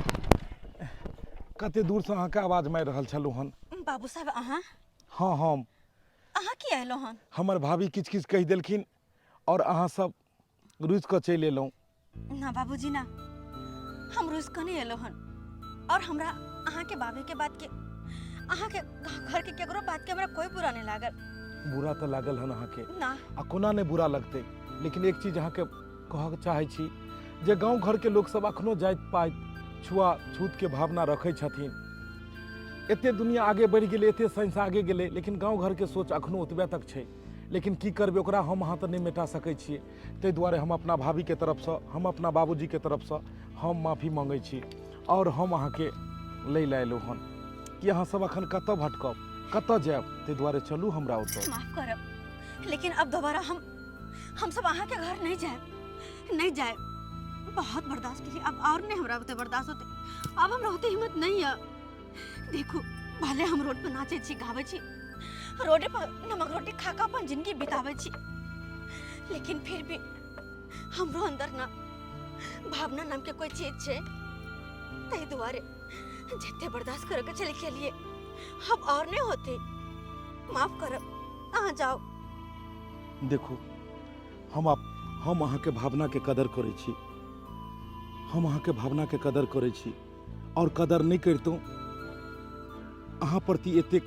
कते दूरसँ अहाँके आवाज मारि रहल छलहुँ हन। बाबू साहब अहाँ? हाँ हम। अहाँ की अयलहुँ हन? हमर भाभी किछु किछु कहि देलखिन और अहाँ सब रुसि कऽ चलि एलहुँ। ना बाबूजी ना, हम रुसि कऽ नहि अयलहुँ हन, और हमरा अहाँके बाबीके बातके, अहाँके घरके केकरो बातके हमरा कोई बुरा नहि लागल। बुरा तऽ लागल हन अहाँके। ना। आ कोना नहि बुरा लगतै, लेकिन एक चीज अहाँके कहऽ चाहै छी जे गाँव घरके लोकसब अखनो जाति पाति छुआ छूतके भावना रखै छथिन। एते दुनिया आगे बढ़ि गेलै, एते साइंस आगे गेलै, लेकिन गाँव घरके सोच अखनो ओतबे तक छै। लेकिन की करबै, ओकरा हम अहाँ तऽ नहि मेटा सकै छियै। ताहि दुआरे हम अपना भाभीके तरफसँ, हम अपना बाबूजीके तरफसँ हम माफी मङ्गै छी, आओर हम अहाँके लै लए अयलहुँ हन कि अहाँ सब अखन कतऽ भटकब, कतऽ जायब, ताहि दुआरे चलू हमरा ओतऽ। माफ करब, लेकिन अब दोबारा हम सब अहाँके घर नहीं जायब, नहीं जायब। बहुत बर्दाश्त के लिए, अब और नहीं हमरा ओते बर्दाश्त होते, अब हमरा ओते हिम्मत नहीं है। देखू, भले हम रोड पर नाचे छी, गावे छी, रोडे पर नमक रोटी खा के अपन जिंदगी बितावे छी, लेकिन फिर भी हमरो अंदर ना भावना नाम के कोई चीज छै। ताहि दुआरे जितने बर्दाश्त करे के चले के लिए अब और नहीं होते। माफ करब, अहाँ जाओ। देखू, हम अहाँके भावना के कदर करै छी, हम अहाँके भावना के कदर करै छी, और कदर नहि करितहुँ अहाँ प्रति एतेक,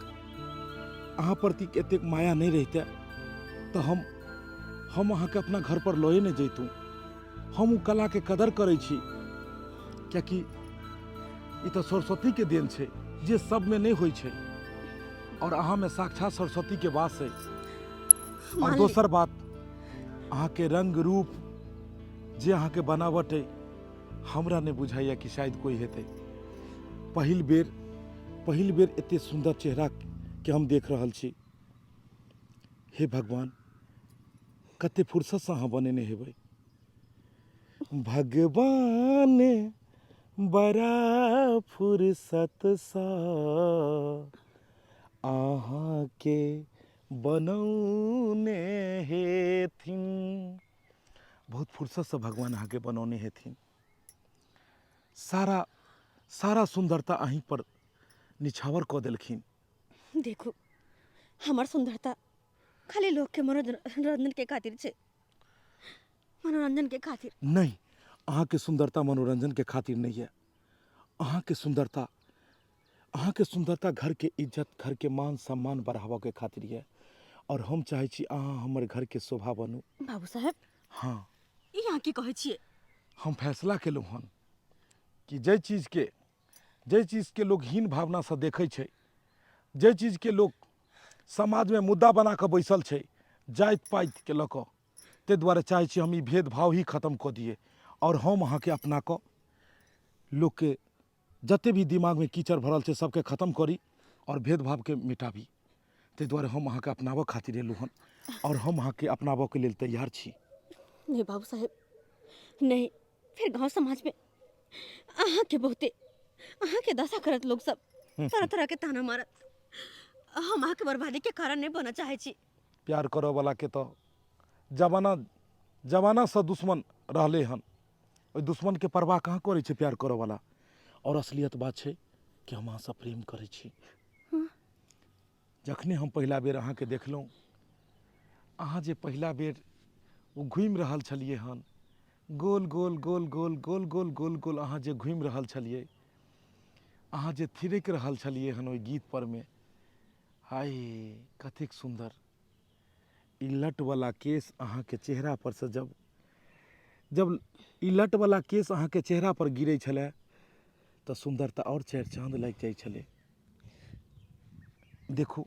अहाँ प्रति एतेक माया नहि रहिते तऽ हम अहाँके अपना घर पर लए नहि जैतहुँ। हम ओ कला के कदर करै छी, कियाकि ई तऽ सरस्वती के देन छै जे सबमे नहि होइ छै, और अहाँमे साक्षात सरस्वती के वास है। और मान ली। दोसर बात, अहाँके रंग रूप जे अहाँके बनावट है, हमरा नहि बुझाइए कि शायद कोई हेतै। पहिल बेर एते सुंदर चेहरा के हम देख रहल छी। हे भगवान, कते फुर्सत से अहाँ बनेने हेबै। भगवान बड़ा फुर्सत सा अहाँके बनौने हेथिन। बहुत फुर्सत से भगवान अहाँके बनौने हेथिन। सारा सुंदरता अहीं पर निछावर कऽ देलखिन। देखू, हमर सुंदरता खाली लोग के मनोरंजन के खातिर छै, मनोरंजन के खातिर नहीं। अहाँके सुंदरता मनोरंजन के खातिर नहीं है। अहाँके सुंदरता अहाँके सुन्दरता घरके इज्जत, घरके मान सम्मान बढ़ाबऽके खातिर यऽ, आओर हम चाहै छी अहाँ हमर घरके शोभा बनू। बाबू साहेब। हँ। ई अहाँ की कहै छियै? हम फैसला केलहुँ हन कि जाहि चीजके लोक हीन भावनासँ देखै छै, जाहि चीजके लोक समाजमे मुद्दा बना कऽ बैसल छै जाति पातिके लऽ कऽ, ताहि दुआरे चाहै छी हम ई भेदभाव ही खतम कऽ दियै, आओर हम अहाँके अपना कऽ लोकके जते भी दिमागमे कीचड़ भरल छै सबके खतम करी आओर भेदभावके मिटाबी। ताहि दुआरे हम अहाँके अपनाबऽ खातिर एलहुँ हन, आओर हम अहाँके अपनाबऽके लेल तैयार छी। नहीं बाबू साहेब नहीं, फिर गांव समाज में अहाँ के बहुते अहाँ के दशा करत लोग सब तरह तरह के ताना मारत। हम अहाँ के बर्बादी के कारण नहीं बनऽ चाहे छी। प्यार करऽ वाला के तो जमाना जमानासँ दुश्मन रहलै हन, ओहि दुश्मनके परवाह कहाँ करै छै प्यार करऽ वाला। आओर असलियत बात छै कि हम अहाँसँ प्रेम करै छी। जखने हम पहिला बेर अहाँके देखलहुँ, अहाँ जे पहिला बेर ओ घुमि रहल छलियै हन, गोल गोल गोल गोल गोल गोल गोल गोल अहाँ जे घुमि रहल छलियै, अहाँ जे थिरकि रहल छलियै हन ओहि गीत परमे, हाय कतेक सुन्दर। ई लटवला केश अहाँके चेहरा पर से जब जब ई लटवला केश अहाँके चेहरा पर गिरै छलै तऽ सुन्दरता आओर चारि चाँद लागि जाइ छलै। देखू,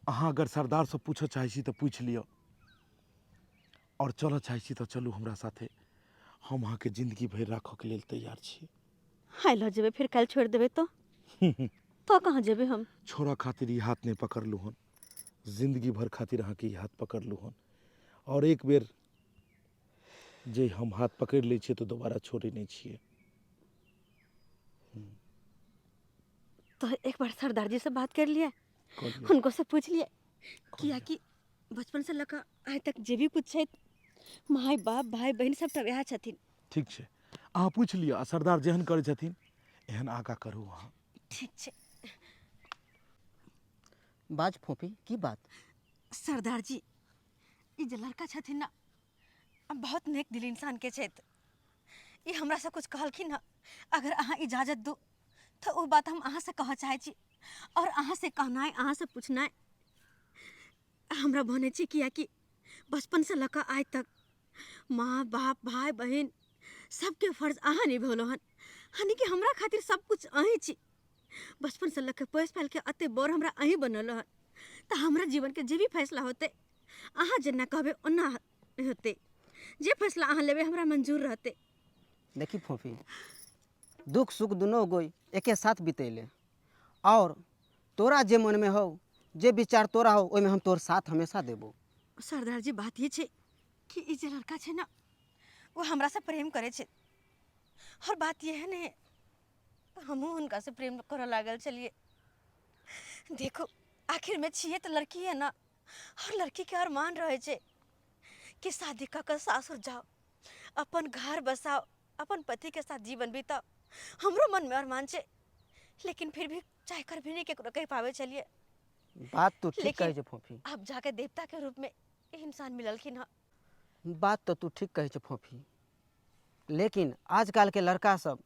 अहाँ अगर सरदारसँ पूछऽ चाहै छी तऽ पूछि लिअ, आओर चलऽ चाहै छी तऽ चलू हमरा साथे, हम अहाँके जिन्दगी भरि राखऽके लेल तैयार छी। हाय लऽ जेबै फिर काल्हि छोड़ि देबै तो कहाँ जेबै हम? छोड़ऽ खातिर ई हाथ नहि पकड़लहुँ हन, जिन्दगी भर खातिर अहाँके ई हाथ पकड़लहुँ हन, आओर एक बेर जे हम हाथ पकड़ि लै छियै तऽ दोबारा छोड़ै नहि छियै। तो एक बार सरदार जी से बात कर लिए, कऽ लिअ। उनको से पूछ लिए, कऽ किया लिअ। कि बचपन से लऽ कऽ आइ तक जे भी कुछ छै माय बाप भाई बहन सबटा वएह छथिन। ठीक छै, अहाँ पूछि लिअ, आ सरदार जेहन करै छथिन एहन आगाँ करू अहाँ। ठीक छै। बाज फोफी, की बात? सरदार जी, ई जे लड़का छथिन ना, बहुत नेक दिल इंसान के छथि। ई हमरा से कुछ कहलखिन हँ, अगर अहाँ इजाजत दू तऽ ओ बात हम अहाँ से कहऽ चाहै छी, और अहाँ से कहनाइ अहाँ से पूछनाइ हमरा बनै छै, कियाकि बचपन से लऽ कऽ आइ तक माँ बाप भाई बहिन सबके फर्ज अहाँ निभौलहुँ हन, यानी कि हमरा खातिर सब कुछ अहीं छी। बचपन से लऽ कऽ पोसि पालि के एते बड़ हमरा अहीं बनौलहुँ हन, तऽ हमरा जीवनके जे भी फैसला होतै अहाँ जेना कहबै ओना होतै, जे फैसला अहाँ लेबै हमरा मंजूर रहतै। देखी फोफी, दुख सुख दुनू गोई एके साथ बितैले, और तोरा जे मनमे हौ, जे विचार तोरा हौ, ओहिमे हम तोर साथ हमेशा देबो। सरदार जी, बात ये छै कि ई जे लड़का छै ना, वो हमरा से प्रेम करे छै, और बात ये है ने हमहूँ हुनका से प्रेम करऽ लागल छलियै। देखो, आखिर में छियै तऽ लड़की है ना, और लड़की के अरमान रहै छै कि शादी कऽ कऽ सासुर जाओ, अपन घर बसाओ, अपन पति के साथ जीवन बिताओ। हमरो मन में अरमान छै, लेकिन फिर भी चाह कर भी नहीं केकरो कहि पाबै छलियै। बात तू ठीक लेकिन कहै छै फोफी। अब जाके देवता के रूप में ई इंसान मिललखिन हँ। बात तऽ तू ठीक कहै छै फोफी, लेकिन आजकलके लड़का सब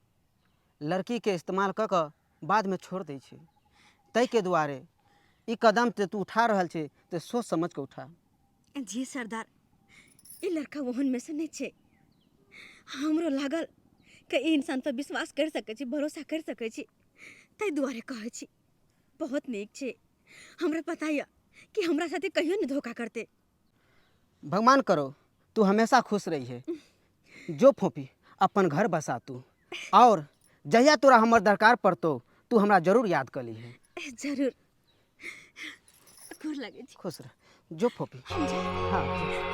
लड़कीके इस्तेमाल कऽ कऽ बादमे छोड़ दै छै, ताहिके दुआरे ई कदम जे तू उठा रहल छै तऽ सोच समझ कऽ उठा। जी सरदार, ई लड़का ओहन में से नहीं छै। हमरो लागल कि ई इंसान पर विश्वास कर सकै छी, भरोसा कर सकै छी, ताहि दुआरे कहै छी। बहुत नीक छै, हमरा पता यऽ कि हमरा साथे कहियो नहि धोखा करतै। भगवान करो तू हमेशा खुश रहिहे। जो फोफी, अपन घर बसा तू, और जहिया तोरा हमर दरकार पड़तो तू हमरा जरूर याद कऽ लीहे। जरूर, गोर लागै छी। खुश रह, जो फोफी। हम जाएब। हाँ, जो।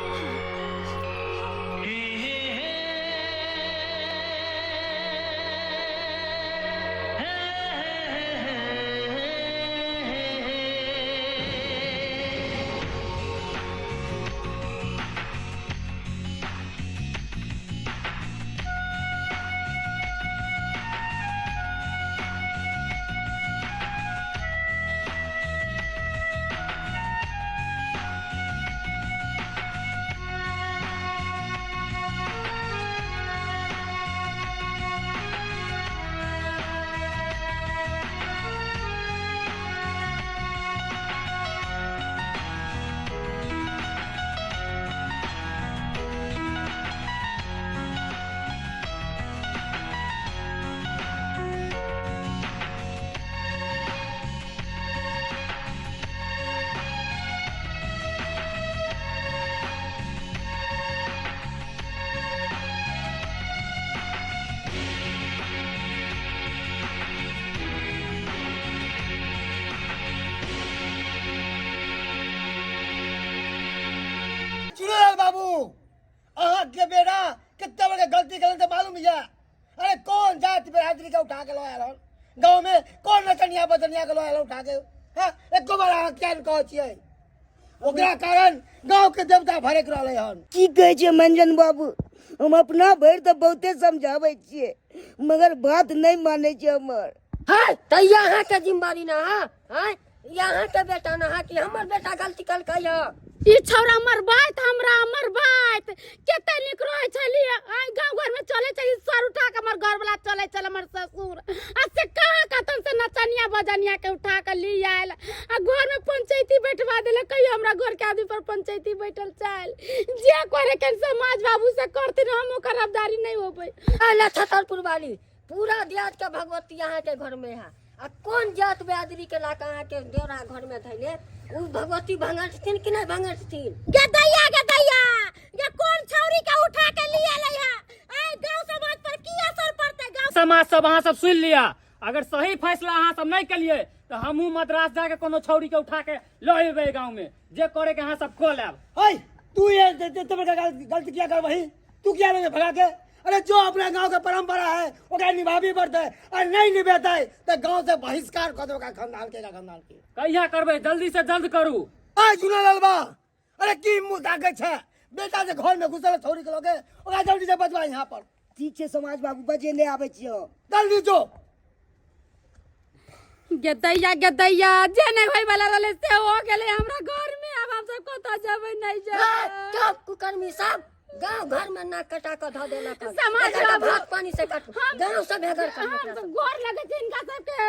के बेटा कितना बड़ा गलती करल तो मालूम है। अरे कौन जात बिरादरी के उठा के लो आयल हन गाँव में, कौन नचनिया बचनिया के लो आयल उठा के? हाँ, एको बार अहाँ किया ने कहै छियै? ओकरा कारण गाँव के देवता भरक रहलै हन। की कहै छै मंजन बाबू, हम अपना भरि तऽ बहुते समझाबै छियै मगर बात नहि मानै छै हमर। हाँ तऽ ई अहाँके जिम्मेवारी ना है? हाँ, ई अहाँके बेटा ना है कि हमर बेटा गलती कलकै है? ई छौड़ा मरबाइत हमरा मरबाइत कते नीक रहै छलियै। आइ गाँव घर में चले छली, सर उठा के हमर घर वाला चले छल हमर ससुर, आ से कहाँ कतन से नचनिया बजनिया के उठा के ली आयल आ घर में पंचायती बैठवा देलक। कहियो हमरा घर के आदमी पर पंचायती बैठल चाल? जे करे के समाज बाबू से करथिन, हम ओकर रबदारी नहीं होबै। अला छतरपुर वाली, पूरा देहात के भगवती अहाँके घर में है आ कोन जात बिरादरी के लाके अहाँके देवरा घर में धैले, उ भगवती भंगठथिन कि नहीं भंगठथिन? गे दैया, गे दैया, गे कोन छौरी के उठा के लिए अलै है? आइ गांव समाज पर की असर पड़तै? गांव समाज सब, अहाँ सब सुनि लिअ, अगर सही फैसला अहाँ सब नहीं केलिए तो हमहूँ मद्रास जाके कोनो छौरी के उठा के लऽ एबै गाँव में। जे करे के अहाँ सब कऽ लेब। है तू ये ते बड़का गलती किया कर वही तू क्या लगे भगा के? अरे जो अपना गांव के परंपरा है ओकरा निभाबी पड़ते है, और नहीं निभेते है तो गांव से बहिष्कार कर दो खानदान के, खानदान के। कहिया करबै? जल्दी से जल्द करू। आ जुना लालबा, अरे की मुंह ताके छे? बेटा जे घर में घुसल छौरी के लगे, ओकरा जल्दी से बजवा यहाँ पर। ठीक छै समाज बाबू, बजे नहि आबै छियै हम। जल्दी जो। गे दैया, गे दैया, जे नहीं होय वाला रहले से हो गेले हमरा घर में। अब हम सब कतऽ जेबै? नहीं जेबै। चुप कुकर्मी सब गांव घर में नाक कटा के धऽ देलक हन। समाज एकर तऽ बाबू। भात पानी से कट गांव से बेघर कर हम एकरा सब सब। गोर लगे छै हिनका सबके,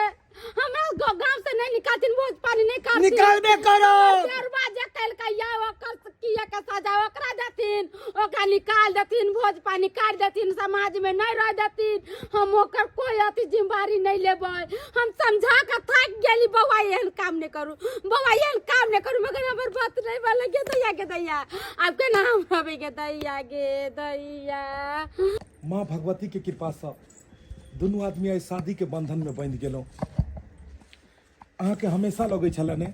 हमरा गांव से नहीं निकालथिन, भोज पानी नहीं करथिन। निकालबे करो। बेरुआ जे कलकै या ओकर किया के सजा ओकरा देथिन, ओकरा निकाल देथिन, भोज पानी काट देथिन, समाज में नहीं रह देथिन। हम ओकर कोई अथी जिम्मेवारी नहीं लेबै। हम समझा के थाकि गेली, बौआ एहन काम नहीं करू, बौआ एहन काम नहीं करू, मगर हमर बात नहीं मानल। गे दैया, गे दैया, आब केना हम रहबै? गे दैया, गे दैया। माँ भगवती के कृपा से दुनू आदमी आइ शादी के बंधन में बंधि गेलहुँ। अहाँके हमेशा लगै छलै ने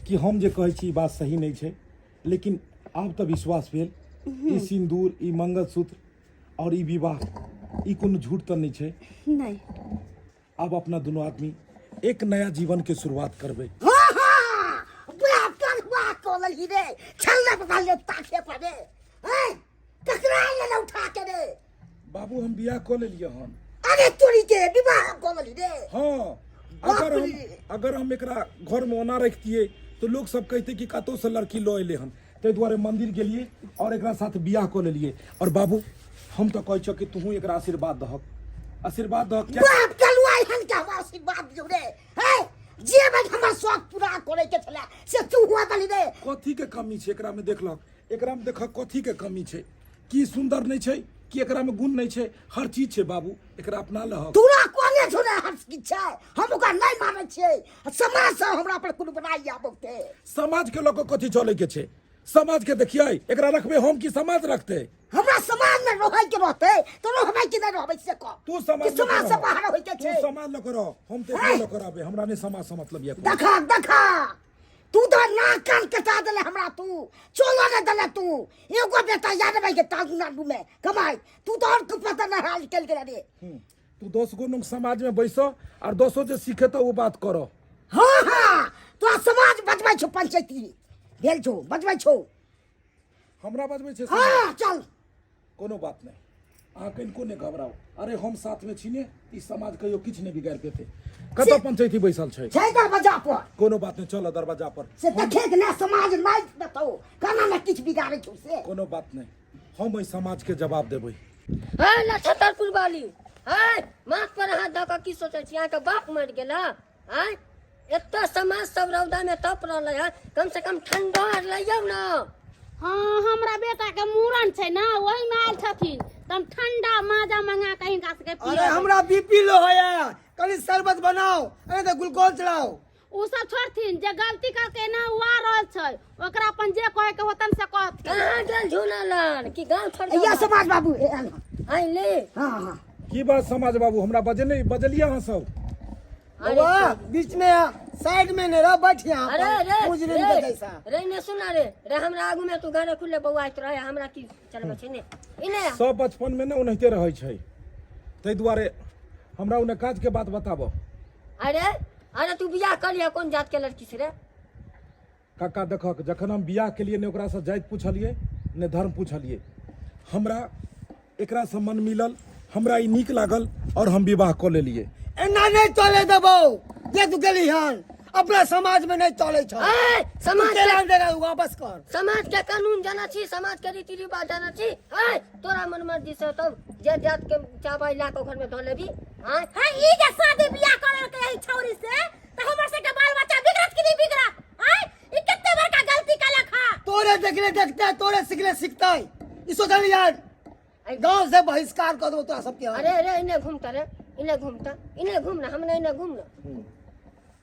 कि हम जे कहै छी ई बात सही नहि छै, लेकिन आब तऽ विश्वास भेल, ई सिन्दूर, ई मंगलसूत्र और ई विवाह, ई कोनो झूठ तऽ नहि छै। नहीं। आब अपना दुनू आदमी एक नया जीवन के शुरुआत करबै। हाँ हाँ, बड़ा पढ़ुआ कऽ लेलही रे, छल्ला पका ले ताके पर रे। हैं, ककरा लेने उठा के रे? बाबू, हम बियाह कऽ लेलियै हन। अरे तोरी के, विवाह कऽ लेलही रे? हाँ। बाप अगर हम रे। अगर हम एकरा घर में ओना रखतियै तो लोग सब कहते कि कतौ से लड़की लऽ एलै हन। ताहि दुआरे मंदिर गेलियै और एकरा साथ बियाह कऽ लेलियै। और बाबू, हम तऽ कहै छियौ कि तूहू एकरा आशीर्वाद दहक, आशीर्वाद दहक क्या? बाप कलुआ एहन के हमरा आशीर्वाद दियौ रे? हैं, जे भाई हमर शौक पूरा करे के छले से तू हुआ दली रे। कथी के कमी छै एकरा में? देखलक, एकरा में देखक कथी के कमी छै? की सुंदर नहीं छै? की एकरा में गुण नहीं छै? हर चीज छै बाबू, एकरा अपना लहक। तोरा कोने छौ रे हर चीज छै, हम ओकरा नहीं मानै छियै। समाज से हमरा पर कोनो बनाई आबते। समाज के लऽ कऽ कथी चले के छै? समाज के देखियै, एकरा रखबै हम कि समाज रखतै? हमरा समाज में रहै के रहतै तो रहबै कि नहीं रहबै से कह। तू समाज कि समाज से बाहर होय के तू छै? समाज लऽ कऽ रह, हम तऽ एकरे लऽ कऽ रहबै। हमरा नहि समाज से मतलब यऽ। देखा देखा, तू तो नाक कान कटा देले हमरा, तू चलो ने देले। तू एगो बेटा याद रह के तमिलनाडु में कमाई, तू तो और पता नहीं हाल निकल गेल रे। तू 10 गो लोग समाज में बैसो और दसो जे सीखे तो वो बात करो। हाँ हाँ, तो समाज बचबै छौ, पंचायती भेल छौ, बचबै छौ। हमरा बजबै छै? हाँ चल। कोनो बात नहीं, अहाँ कनिको नहि घबराउ। अरे हम साथ में छी ने, ई समाज कहियो किछु नहि बिगाड़ि पेतै। कतऽ पंचायती बैसल छै? छै दरवाजा पर। कोनो बात नहीं, चलो दरवाजा पर। से देखे के ना समाज नहीं देतौ, केना ने किछु बिगाड़ै छौ से। कोनो बात नहीं, हम एहि समाज के जवाब देबै। है लछतरपुर वाली, है माथ पर हाथ धऽ कऽ की सोचै छी? अहाँके बाप मरि गेल है? एतऽ समाज सब रौदा में तप रहलै है, कम से कम ठंडो आर लैयौ ने। हाँ, हमरा बेटा के मूड़न छै ने, ओही में आयल छथिन, तऽ हम ठंडा माजा मंगा के हिनका सबके अरे पियेबै। हमरा बीपी लो है, कनी शरबत बनाओ, अरे तो ग्लूकोज चढ़ाओ। उ सब छोड़थिन, जे गलती करके ना उ आ रहल छै, ओकरा अपन जे कहे के होतन से कहथिन। कहाँ गेल झूला लाल कि गांव छोड़ या समाज बाबू ए, आयल। आइ ले। हाँ हाँ। की बात समाज बाबू, हमरा बजने बजलियै अहाँ सब? बउआ बीच में आ, साइड में नहीं रह, बैठ यहाँ अरे पर, रे मुजरिम रे के जैसा। रे ने सुना रे रे हमरा आगू में तू गाना खुले बौआइत रहे हमरा की चलबै छै ने इने आ। सब बचपन में ने ओनाहिते रहै छै, ताहि दुआरे हमरा ओने काज के बात बताबऽ। अरे अरे तू बियाह कर लिया कोन जात के लड़की से रे? काका देखक, जखन हम बियाह केलियै ने ओकरासँ जाति पुछलियै ने धर्म पुछलियै, हमरा एकरासँ मन मिलल, हमरा ई नीक लागल और हम विवाह कऽ लेलियै। एना नहीं चले देबौ जे तू गेली हन, अपना समाज में नहीं चले छौ। ए, समाज तू केला देगा वापस कर। समाज के कानून जाना छी, समाज के रीति रिवाज जाना छी। ए तोरा मन मर्जी से तब जे जात के चावल ला के घर में धो लेबी। हां हां ई जे शादी बियाह करल के एही छौरी से त हमर सबके बाल बच्चा बिगड़त कि नहीं बिगड़त? आय ई कते बड़का गलती कलक हा। तोरे देखले देखते तोरे सिखले सिखते ई सोचल यार गांव से बहिष्कार कर दो तोरा सबके। अरे अरे इने घूमता रे, इने घूमता, इने घूम ना, हमने इने घूम ना।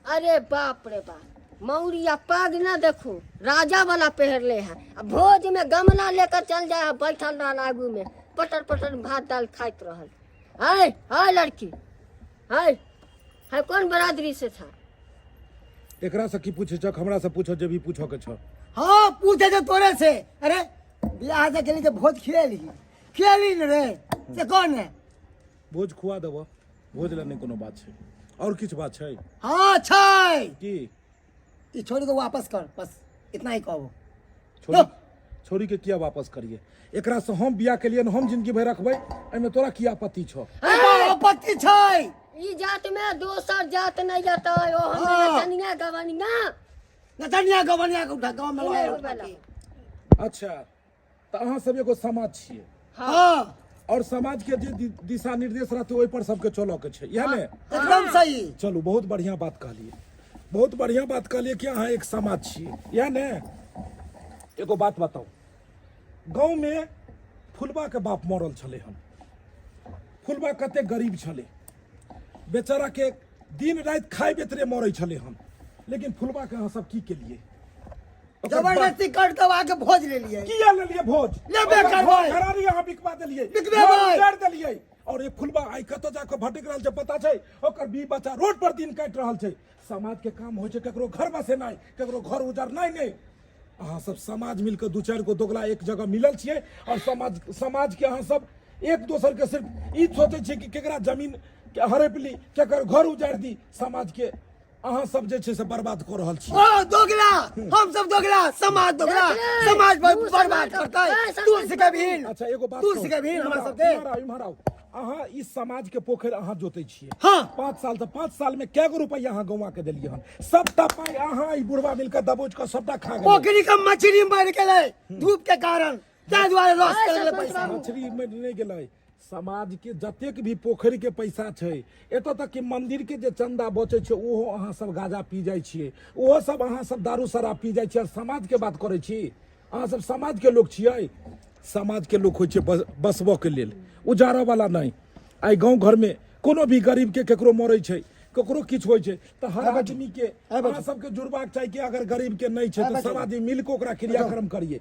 अरे बाप रे बाप, मौरिया पाग ना देखो, राजा वाला पहर ले है। आ भोज में गमला लेकर चल जाए, बैठल रहल आगू में पटर पटर भात दाल खाइत रहल। हाय हाय लड़की, हाय हाय कौन बरादरी से था? एकरा से की पूछे छक, हमरा से पूछो जे भी पूछो के छ। हाँ पूछे जो तोरे से। अरे बियाह से गेली तो भोज खिएली खिएली न रे, से कौन है? भोज खुआ देबो, भोज ला नहीं कोनो बात छै। और किछु बात छै? हाँ छै। की? ई छोड़ी के वापस कर, बस इतना ही कहबो। छोड़ी के किया वापस करिए? एकरा से हम बियाह के लिए हम जिंदगी भर रखबै, एहिमे तोरा की आपत्ति छौ? आपत्ति छै। ई जात में दोसर जात नहीं जाता ओ हम नचनिया गवनिया। नचनिया गवनिया के उठा गांव में लाए उठा के। अच्छा त अहाँ सब एगो समाज छियै। हाँ। और समाज के जे दिशा निर्देश रहते ओहि पर सबके चलऽ के छै, इएह ने? एकदम सही। चलू बहुत बढ़िया बात कहलियै, बहुत बढ़िया बात कहलियै कि अहाँ एक समाज छियै, इएह ने? एगो बात बताउ, गाँव में फुलबा के बाप मरल छलै हन, फुलबा कते गरीब छलै, बेचारा के दिन राति खाइ बेतरे मरै छलै हन, लेकिन फुलबा के अहाँ सब की केलियै? जबरदस्ती कर दबा के भोज ले लिए। किया ले लिए भोज? लेबे ओकर करबै। घर घरारी अहाँ बिकवा देलियै। बिकबेबै। घर उजाड़ि देलियै। और ये फुलबा आइ कतऽ जाकऽ भटकि रहल छै पता छै? ओकर बीवी बच्चा रोड पर दिन काटि रहल छै। समाज के काम होइ छै ककरो घर बसेनाइ, ककरो घर उजाड़नाइ नहि। अहाँ सब समाज मिलके दू चारि गो दोगला एक जगह मिलल छियै और समाज के अहाँ सब एक दोसर के सिर्फ ई सोचै छियै कि केकरा जमीन के हड़पि ली, केकर घर उजाड़ि दी। समाज के अहाँ सब जे छै से बर्बाद कऽ रहल छी। ओ दोगला, हम सब दोगला, समाज दोगला, देखले, समाज तू बर्बाद समाज करतै। ए, तू समाज सिखेबही। अच्छा एगो बात तू कहू। सिखेबही हमरा इम्हर आउ, सबके। इम्हर आउ, इम्हर आउ। अहाँ इस समाज के पोखरि अहाँ जोतै छियै। हाँ। 5 साल तऽ 5 साल में कै गो रुपैआ अहाँ गौवा के देलियै हन? सबटा पाइ अहाँ ई बुढ़वा मिलके दबोच कऽ सबटा खा गेलै। पोखरि के मछली मरि गेलै धूप के कारण, ताहि दुआरे लॉस ए, कर गेलै सरपंच पैसा। बाबू। मछली मरि नहि गेलै, समाज के जतेक भी पोखरि के पैसा छै, एतऽ तक कि मंदिर के जे चंदा बचै छै ओहो अहाँ सब गाजा पी जाइ छियै, ओहो सब अहाँ सब दारू शराब पी जाइ छियै और समाज के बात करै छी। अहाँ सब समाज के लोक छियै। समाज के लोक होइ छै बसबऽ के लेल, उजाड़ऽ वाला नहि। आइ गाँव घर में कोनो भी गरीब के केकरो मरै छै, ककरो किछु होइ छै तऽ हर आदमी के अहाँ सबके जुड़बाक चाही कि अगर गरीब के नहि छै तऽ सब आदमी मिल कऽ ओकरा क्रियाक्रम करियै।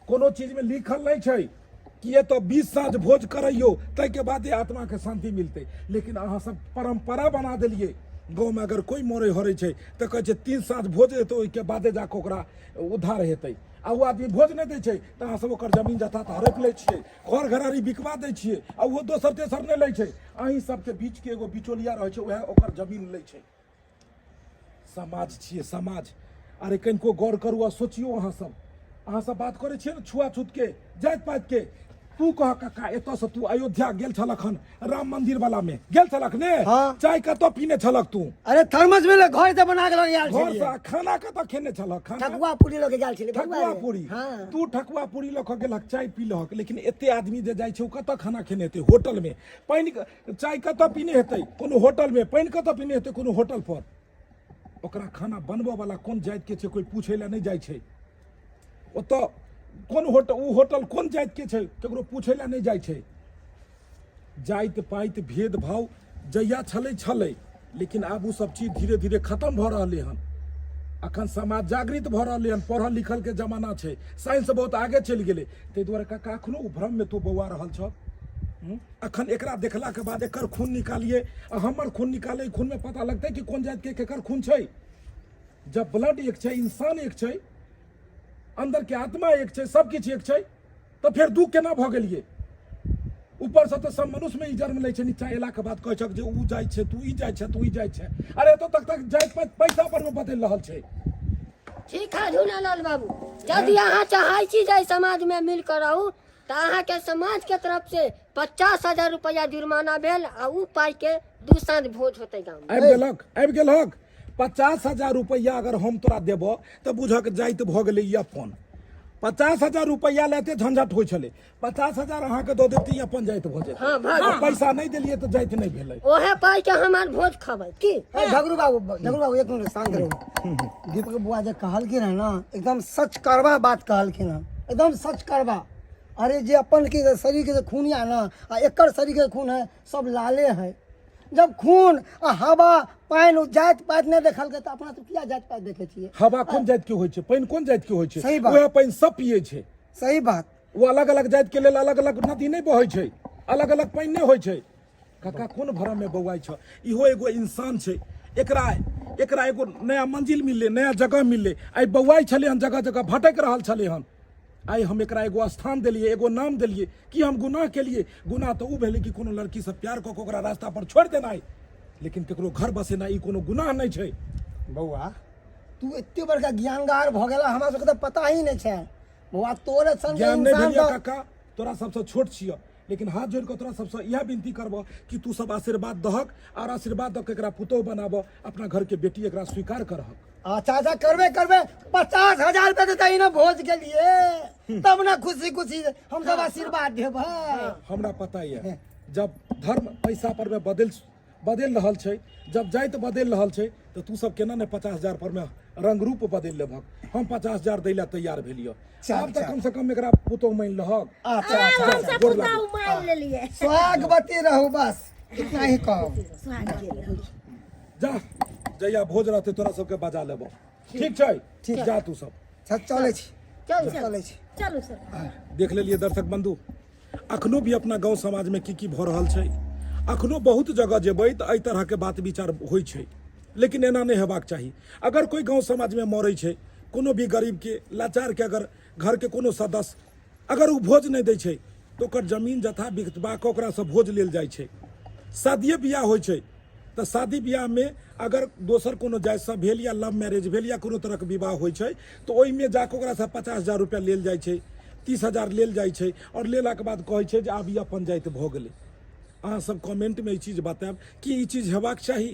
कोनो चीज में लिखल नहि छै कि एतऽ 20 साँझ भोज करैयो ताहिके बादे आत्माके शान्ति मिलतै, लेकिन अहाँ सब परम्परा बना देलियै। गाँवमे अगर कोइ मरै हरै छै तऽ कहै छै 3 साँझ भोज हेतै ओहिके बादे जाकऽ ओकरा उद्धार हेतै, आ ओ आदमी भोज नहि दै छै तऽ अहाँ सब ओकर जमीन जथा तऽ हड़पि लै छियै, घर घरारी बिकवा दै छियै, आ ओहो दोसर तेसर नहि लै छै। अहीं सबके बीचके एगो बिचौलिया रहै छै, उएह ओकर जमीन लै छै। समाज छियै समाज। अरे कनिको गौर करू आ सोचियौ। अहाँ सब बात करै छियै ने छुआछूतके, जाति पातिके। तू कह काका, एतऽसँ तू अयोध्या गेल छलक हन राम मंदिर वाला में गेल छलक ने? हाँ। चाय कतऽ पीने छलक तू? अरे थर्मस में ले घर से बना के लऽ गेल घर से। छलियै। आ खाना कतऽ खेने छलक? खाना ठकुआ पूरी लऽ के गेल छलियै। बउआ ठकुआ रे। पूरी। हाँ। तू ठकुआ पूरी लऽ कऽ गेलक, चाय पीलक, लेकिन एते आदमी जे जाइ छै ओ कतऽ खाना खेने हेतै? होटल में। पानि चाय कतऽ पीने हेतै? कोनो होटल में। पानि कतऽ पीने हेतै? कोनो होटल पर। ओकरा खाना बनबऽ वाला कोन जाति के छै कोइ पूछै लए नहि जाइ छै। ओतऽ कोन होटल, ओ होटल कोन जाति के छै ककरो पूछै लए नहि जाइ छै। जाति पाति भेदभाव जहिया छलै छलै, लेकिन आब ओ सब चीज धीरे धीरे खत्म भऽ रहलै हन। अखन समाज जागृत भऽ रहलै हन, पढ़ल लिखल के जमाना छै, साइंस बहुत आगे चलि गेलै। ताहि दुआरे काका अखनो ओ भ्रममे तू बौआ रहल छह। अखन एकरा देखलाके बाद एकर खून निकालिए आ हमर खून निकाले खूनमे पता लगतै कि कोन जातिके केकर खून छै जब ब्लड एक छै इंसान एक छै अंदर के आत्मा एक छै सब किछु एक छै तऽ फेर दू केना भऽ गेलियै ऊपरसँ तऽ सब मनुष्यमे ई जन्म लै छै नीचा एलाके बाद कहै छक जे उ जाइ छै तू ई जाइ छै तू ई जाइ छै अरे एतऽ तक तक जाति पाति पैसा पर मे बदलि रहल छै ठीक है झूलालाल बाबू यदि अहाँ चाहै छी जे समाज में मिल कर रहू तऽ अहाँके समाज के तरफ से 50,000 रुपया जुर्माना भेल आ उ पाई के दू साँझ भोज होतै गाँव में। आबि गेलक आबि गेलक 50,000 रुपैआ अगर हम तोरा देबऽ तऽ बुझक जाति भऽ गेलै ई अपन 50,000 रुपैआ लए एते झंझट होइ छलै 50,000 अहाँके दऽ देब तऽ ई अपन जाति भऽ जेतै हाँ, भऽ आ पैसा नहि देलियै तऽ जाति नहि भेलै ओहे पाई के हमार भोज खबै की ए, झगड़ू बाबू झगड़ू बाबू एक मिनट शांत रहू दीपक बुआ जे कहलखिन हँ ना एकदम सच करवा बात कहलखिन हँ एकदम सच करवा अरे जे अपन के शरीर के जे खून या ना आ एकर शरीर के खून है सब लाले है जब खून आ हवा पानि जाति पाति नहि देखलकै तऽ अपना सब किया जाति पाति देखै छियै हवा कोन जाति के होइ छै पानि कोन जाति के होइ छै सही बात। वएह पानि सब पियै छै सही बात ओ अलग अलग जाति के लेल अलग अलग नदी नहि बहै छै अलग अलग पानि नहि होइ छै काका कोन भरम में बौआइ छ इहो एगो इंसान छै एकरा एकरा एगो नया मंजिल मिललै नया जगह मिललै आइ बौआइ छलै हन जगह जगह भटकि रहल छलै हन आइ हम एकरा एगो स्थान देलियै एगो नाम देलियै की हम गुनाह केलियै गुनाह तऽ ओ भेलै कि कोनो लड़कीसँ प्यार कऽ कऽ ओकरा रास्ता पर छोड़ि देनाइ लेकिन ककरो घर बसेनाइ ई कोनो गुनाह नहि छै बौआ तू एते बड़का ज्ञानगार भऽ गेला हमरा सबके तऽ पता ही नहि छै बौआ तोरे सन के ज्ञान नहि इंसान भेलियै तऽ काका तोरा सबसँ छोट छियऽ लेकिन हाथ जोड़ि कऽ तोरा सबसँ इएह विनती करबह कि तू सब आशीर्वाद दहक आओर आशीर्वाद दऽ कऽ एकरा पुतोह बनाबह अपना घरके बेटी एकरा स्वीकार करहक अच्छा अच्छा करबे करबे 50,000 रुपया देते ना भोज के लिए तब ना खुशी खुशी हम सब आशीर्वाद देबै हमरा पता यऽ जब धर्म पैसा पर में बदल बदलि रहल छै जब जाति बदलि रहल छै तऽ तू सब केना ने 50,000 पर में रंग रूप बदलि लेबहक हम 50,000 दै लए तैयार भेलियऽ चल, आब तऽ चल। कम से कम एकरा पुतोह मानि लहक अच्छा अच्छा चल, अच्छा। गोर लागू। मान लेलिए स्वागवती रहू बस इतना ही कहब जा जहिया भोज रहतै तोरा सबके बजा लेबो ठीक छै ठीक। जा तू सब अच्छा चलै छी चल चलै छी चलू सर देख लेलियै दर्शक बंधु अखनो भी अपना गाँव समाजमे की की भऽ रहल छै अखनो बहुत जगह जेबै तऽ एहि तरहके बात विचार होइ छै लेकिन एना नहि हेबाक चाही अगर कोइ गाँव समाजमे मरै छै कोनो भी गरीबके लाचारके अगर घरके कोनो सदस्य अगर ओ भोज नहि दै छै तऽ ओकर जमीन जथा बिकबा कऽ ओकरासँ भोज लेल जाइ छै शादिये बियाह होइ छै तऽ शादी बियाहमे अगर दोसर कोनो जातिसँ भेल या लव मैरिज भेल या कोनो तरहके विवाह होइ छै तऽ ओहिमे जाकऽ ओकरासँ 50,000 रुपैआ लेल जाइ छै 30,000 लेल जाइ छै आओर लेलाके बाद कहै छै जे आब ई अपन जाति भऽ गेलै अहाँसभ कमेंटमे ई चीज बतायब कि ई चीज हेबाक चाही।